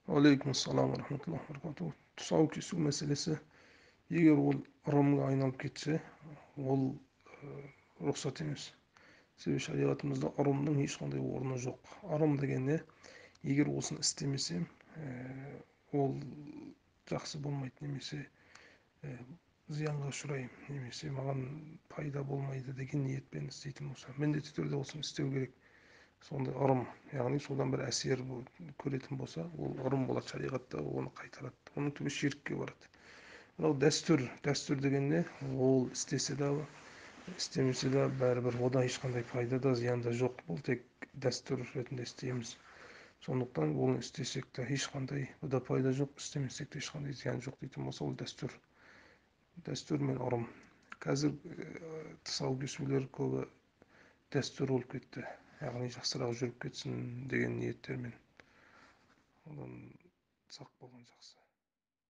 Алейкумассалам рахматуллахи баракатух. Тұсау кесу мәселесі, егер ол ырымға айналып кетсе, ол рұқсат емес. Себебі шариғатымызда ырымның ешқандай орны жоқ. Ырым деген не? Егер осыны істемесем, ол жақсы болмайды, немесе зиянға ұшыраймын, немесе маған пайда болмайды деген ниетпен істейтін болса, міндетті түрде осыны істеу керек. Сондай ырым, яғни содан бір әсер көретін болса, ол ырым болады, шариғатта оны қайтарады, оның түбі ширкке барады. Бірақ дәстүр, дәстүр деген не? Ол істесе де, істемесе де бәрібір одан ешқандай пайда да, зиян да жоқ. Бұл тек дәстүр ретінде істейміз. Сондықтан оны істесек те ешқандай да пайда жоқ, істемесек те ешқандай зиян жоқ дейтін болса, ол дәстүр. Дәстүр мен ырым. Қазір тұсау кесулер көбі дәстүр болып кетті. Яғни жақсырақ жүріп кетсін деген ниеттермен. Одан сақ болған жақсы.